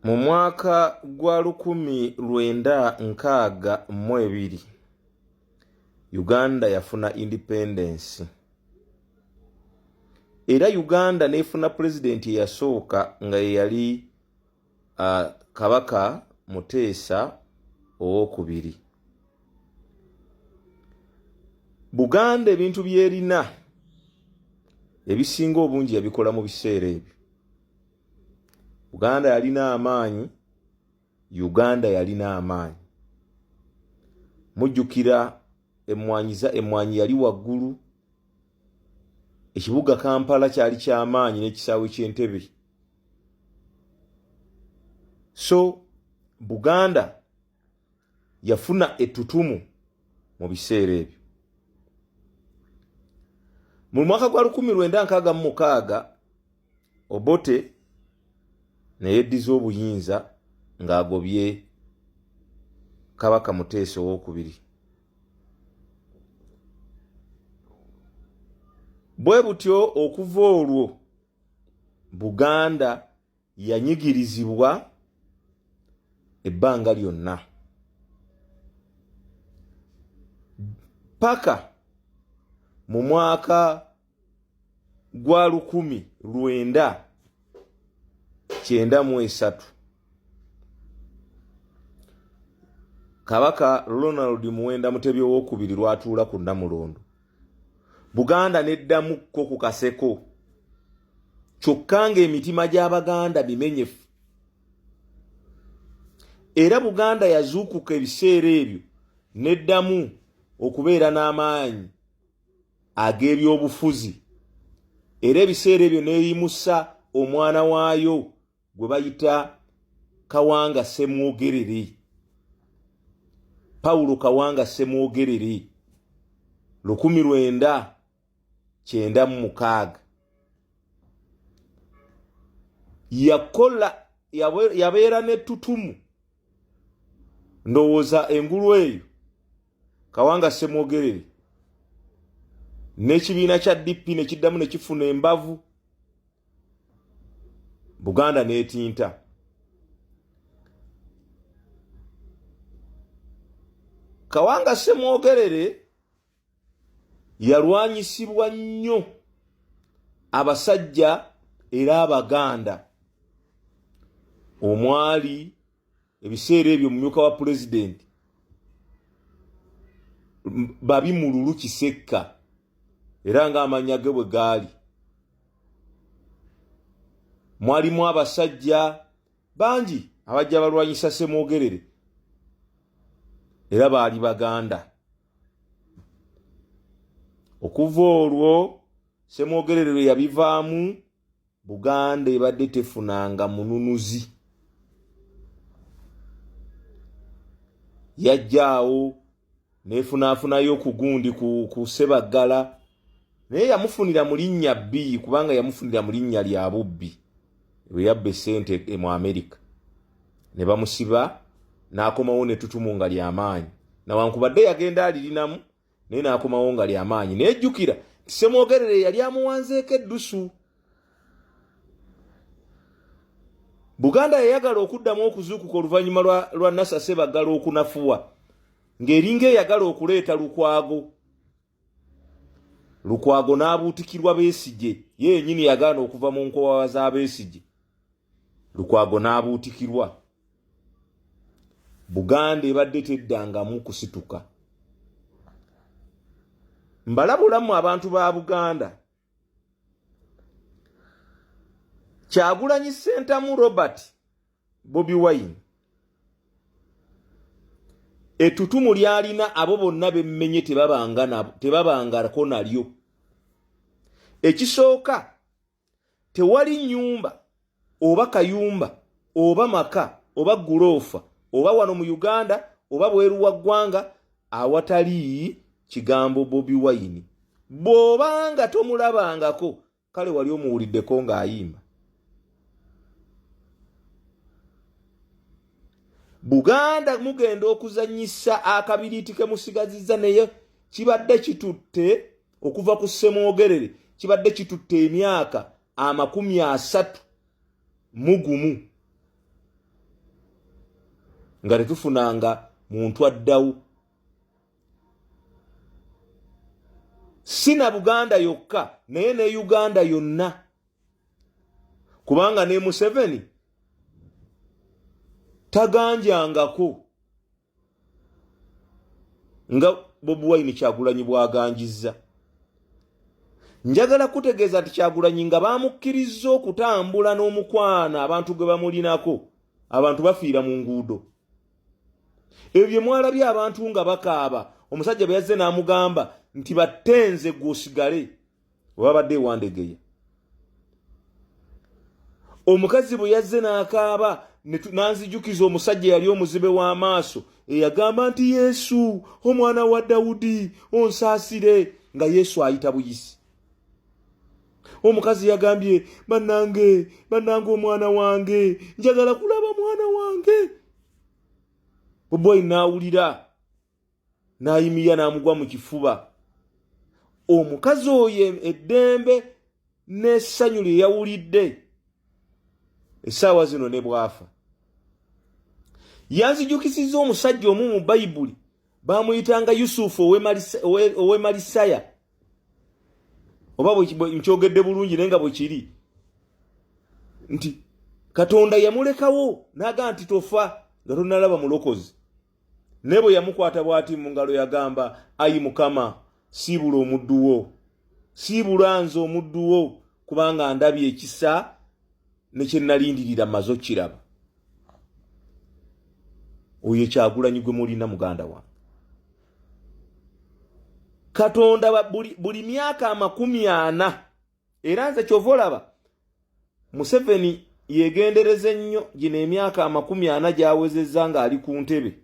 Mu mwaka gwa 1962 Uganda yafuna independence era Uganda n'efuna pulezidenti eyasooka nga ye yali Kabaka Muteesa owokubiri. Buganda ebintu by'erina ebisinga obungi yabikola mu biseera ebyo. Buganda yalina amaanyi, Uganda yalina amaanyi. Mujjukira emmwanyi za emmwanyi yali waggulu, ekibuga Kampala kyali ky'amaanyi n'ekisaawe ky'Entebe. So Buganda yafuna ettutumu mu biseera ebyo. Mu mwaka gwa 1966 Obote ne yeddiza obuyinza ng'agobye Kabaka Muteesa owokubiri. Bwe butyo okuva olwo Buganda yanyigirizibwa ebbanga lyonna paka mu mwaka gwa 1993 Kabaka Ronald Muwenda Mutebi owokubiri lwatuula ku Nnamulondo, Buganda neddamukko ku kaseko, kyokka ng'emitima gy'Abaganda mimenyefu. Era Buganda yazuukuka ebiseera ebyo neddamu okubeera n'amaanyi ag'ebyobufuzi, era ebiseera ebyo neeyimusa omwana waayo gwe bayita Kawanga Ssemwogerere, Paulo Kawanga Ssemwogerere, 1996. Yakola yabeera n'ettutumu, ndowooza engulu eyo Kawanga Ssemwogerere n'ekibiina kya DP ne kiddamu ne kifuna embavu, Buganda n'etinta. Kawanga Ssemwogerere yalwanyisibwa nnyo abasajja era Abaganda, omwali ebiseera ebyo omumyuka wa pulezidenti Babi Mululu Kisekka, era ng'amannya ge bwe gaali. Mwalimu abasajja bangi abajja balwanyisa Ssemwogerere, era baali Baganda. Okuva olwo Ssemwogerere lwe yabivaamu, Buganda ebadde tefunanga mununuzi. Yajjaawo nefunaafunayo ku gundi ku Ssebaggala, naye yamufunira mu linnya bbi, kubanga yamufunira mu linnya lya bubbi bwe yabba essente mu Amerika ne bamusiba, n'akomawo ne tutumu nga ly'amaanyi, nawankubadde yagenda alirinamu naye n'akomawo nga ly'amaanyi. Naye jjukira nti Ssemwogerere yali amuwanzeeko eddusu. Buganda yayagala okuddamu okuzuukuka oluvannyuma lwa Nasa Ssebaggala okunafuwa, ng'eringa eyagala okuleeta Lukwago. Lukwago n'abuutikirwa Besigye, ye yennyini yagaana okuva mu nkowawa za Besigye. Lukwago n'abuutikirwa. Buganda ebadde teddangamu kusituka. Mbalabulamu abantu ba Buganda. Kyagulanyi Ssentamu Robert Bobi Wine ettutumu lyalina abo bonna bemmenye tebabangako nalyo. Ekisooka, tewali nnyumba oba kayumba oba maka oba guloofa oba wano mu Uganda oba bweru wa ggwanga awatali kigambo Bobi Wine. Bw'obanga tomulabangako, kale wali omuwuliddeko ng'ayimba. Buganda mugenda okuzannyisa akabiriiti ke musigazizza, naye kibadde kitutte okuva ku Ssemwogerere, kibadde kitutte emyaka 31. Nga tetufunanga muntu addawo. Si na Buganda yokka naye ne Uganda yonna. Kubanga ne Museveni taganjangako nga Bobi Wine Kyagulanyi bw'aganjizza. Njagala kutegeeza nti Kyagulanyi nga bamukkirizza okutambula n'omukwano abantu gwe bamulinako, abantu bafiira mu nguudo. Ebyo bye mwalabye abantu nga bakaaba, omusajja bwe yazze n'amugamba nti battenze gw'osigale, bwe babadde ewandegeya. Omukazi bwe yazze n'akaaba n'anzijukiza omusajja eyali omuzibe w'amaaso eyagamba nti Yesu omwana wa Dawudi onsaasire, nga Yesu ayita buyisi. Omukazi yagambye bannange, bannange omwana wange, njagala kulaba mwana wange. Bobi n'awulira n'ayimirira n'amugwa mu kifuba. Omukazi oyo eddembe n'essanyu lye yawulidde essaawa zino ne bw'afa. Yanzijukisizza omusajja omu mu Bayibuli, bamuyitanga Yusufu ow'e Malisaya, oba nkyogedde bulungi naye nga bwe kiri nti Katonda yamulekawo n'agamba nti tofa nga tonnalaba mulokozi. Naye bwe yamukwata bw'ati mu ngalo yagamba, ayi Mukama, siibula omuddu wo, siibula nze omuddu wo, kubanga ndabye ekisa ne kye nalindirira mmaze okukiraba. Oyo Kyagulanyi gwe mulina muganda wange. Katonda buli myaka 40, era nze kyova olaba Museveni yeegendereze nnyo gino emyaka 40 gy'awezezza ng'ali ku ntebe,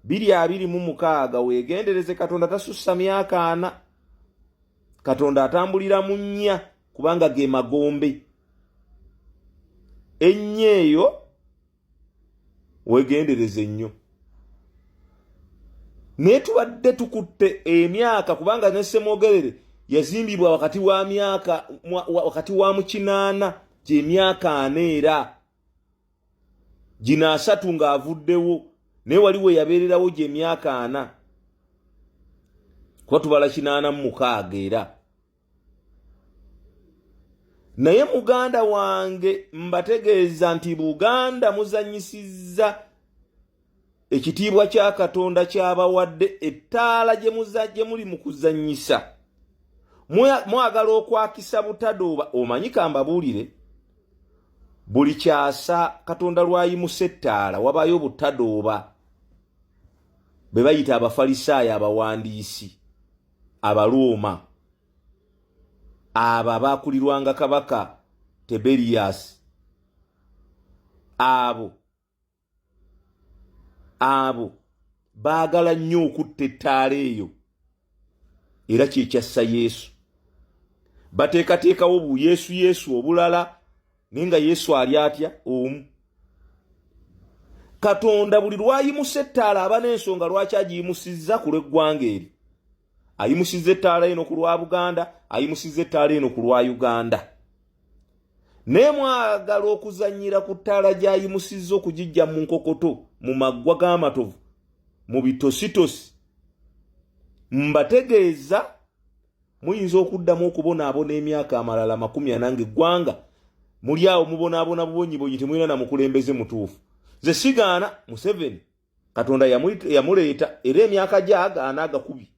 2026. Weegendereze, Katonda tasussa myaka 40, Katonda atambulira mu 4, kubanga ge magombe. Ennyo eyo weegendereze nnyo. Naye tubadde tukutte emyaka, kubanga ne Ssemwogerere yazimbibwa wakati wa myaka wakati wa mu 80, gy'emyaka 40, era gino 30 ng'avuddewo, naye wali we yabeererawo gy'emyaka 40, kuba tubala 86. Era naye muganda wange mbategeeza nti Buganda muzannyisizza ekitiibwa kya Katonda kyabawadde, ettaala gye muzajje muli mu kuzannyisa. Mwagala okwakisa butadooba. Omanyi, kambabuulire, buli kyasa Katonda lwayimusa ettaala wabaayo obutadooba be bayita Abafalisaayo, abawandiisi, Abarooma, abo abaakulirwanga kabaka Tiberias. Abo baagala nnyo okutta ettaala eyo, era kyekyassa Yesu. Bateekateekawo bu Yesu Yesu obulala, naye nga Yesu ali atya omu. Katonda buli lwayimusa ettaala aba n'ensonga lwaki agiyimusizza ku lw'eggwanga eri. Ayimusizza ettaala eno ku lwa Buganda, ayimusizza ettaala eno ku lwa Uganda. Naye mwagala okuzannyira ku ttaala gy'ayimusizza okugijja mu nkokoto, mu maggwa g'amatovu, mu bitositosi. Mbategeeza muyinza okuddamu okubonaabona emyaka amalala 40 ng'eggwanga muli awo mubonaabona bubonyibonyi, temulina na mukulembeze mutuufu. Nze sigaana Museveni, Katonda yamuleeta era emyaka gyagaana agakubi,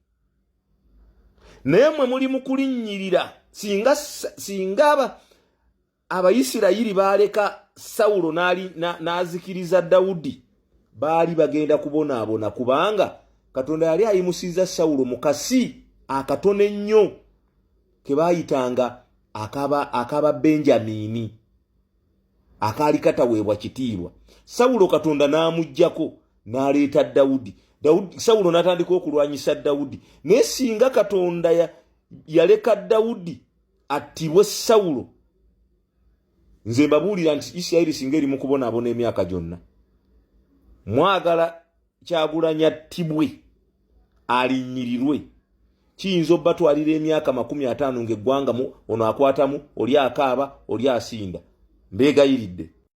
naye mwe muli mu kulinnyirira. Singa Abayisirayiri baaleka Sawulo n'azikiriza Dawudi, baali bagenda kubonaabona, kubanga Katonda yali ayimusizza Sawulo mu kasi akatono ennyo ke baayitanga akaba Benjamini, akaali kataweebwa kitiibwa. Sawulo Katonda n'amuggyako n'aleeta Dawudi. Sawulo n'atandika okulwanyisa Dawudi. Naye singa Katonda yaleka Dawudi attibwe Sawulo, nze mbabuulira nti Isirayiri singa eri mu kubonaabona emyaka gyonna. Mwagala Kyagulanyi attibwe alinnyirirwe, kiyinza obbatwalira emyaka 50 ng'eggwanga ono akwatamu, oli akaaba, oli asinda. Mbeegayiridde.